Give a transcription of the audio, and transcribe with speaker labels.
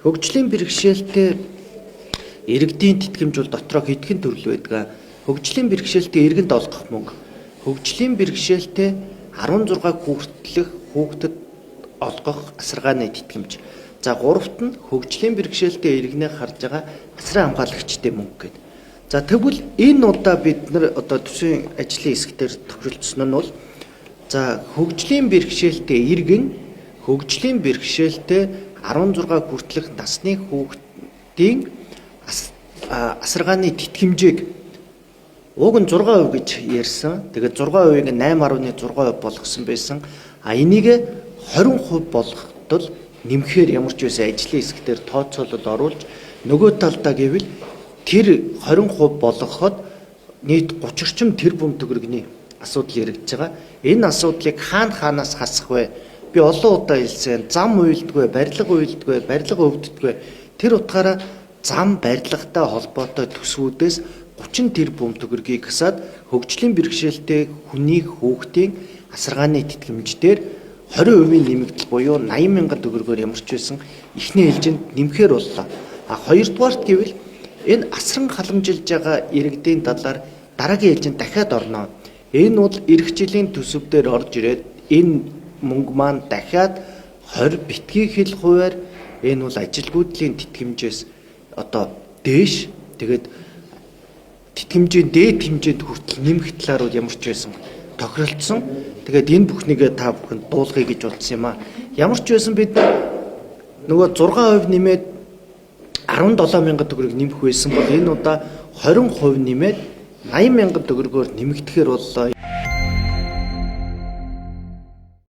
Speaker 1: Хөгжлийн бэрхшээлтэй иргэдийн тэтгэмж бол дотроо хэдхэн төрөл байдаг. Хөгжлийн бэрхшээлтэй иргэнд олгох мөнгө. Хөгжлийн бэрхшээлтэй 16 хүртэлх хүүхдэд олгох асаргааны тэтгэмж. За, гуравт нь хөгжлийн бэрхшээлтэй иргэнээ харж байгаа асран хамгаалагчдын мөнгө гэдэг. За, тэгвэл энэ удаа бид нар одоо төсвийн ажлын хэсэг дээр тохиролцсон нь бол, за, хөгжлийн бэрхшээлтэй иргэн, хөгжлийн бэрхшээлтэй 16 хүртэлх насны хүүхдийн асаргааны тэтгэмжийг уг нь 6% гэж ярьсан. Тэгээд 6%-ыг 8.6% болгосон байсан. А энийг 20% болгоход нэмэхээр ямар ч байсан ажлын хэсэг дээр тооцоолол оруулж, нөгөө талдаа гэвэл тэр 20% болгоход нийт 30 орчим тэрбум төгрөгийн асуудал яригдж байгаа. Энэ асуудлыг хаана хаанаас хасах вэ? Би олон удаа хэлсэн. Зам уйлдгүй, барилга уйлдгүй, барилга өвддгүй. Тэр утгаараа зам барилгатай холбоотой төсвүүдээс 30 тэрбум төгрөгийг хасаад хөгжлийн бэрхшээлтэй хүний хүүхдийн асаргааны тэтгэмж дээр 20% нэмэгдэл буюу 80 мянган төгрөгөөр ямар ч байсан эхний ээлжинд нэмэхээр боллоо. А хоёрдугаарт гэвэл энэ асран халамжилж байгаа иргэдийн талаар дараагийн ээлжинд дахиад орно. Энэ бол ирэх жилийн төсөв дээр орж ирээд энэ мөнгө маань дахиад 20 битгий хэл хувиар энэ бол ажилгүйдлийн тэтгэмжээс одоо дээш, тэгээд тэтгэмжийн дээд хэмжээнд хүртэл нэмэх талаар бол ямар ч байсан тохиролцсон. Тэгээд энэ бүхнийгээ та бүхэнд дуулгая гэж бодсон юм а. Ямар ч байсан бид нөгөө 6% нэмээд 17 мянган төгрөг нэмэх байсан бол энэ удаа 20% нэмээд 80 мянган төгрөгөөр нэмэгдэхээр боллоо.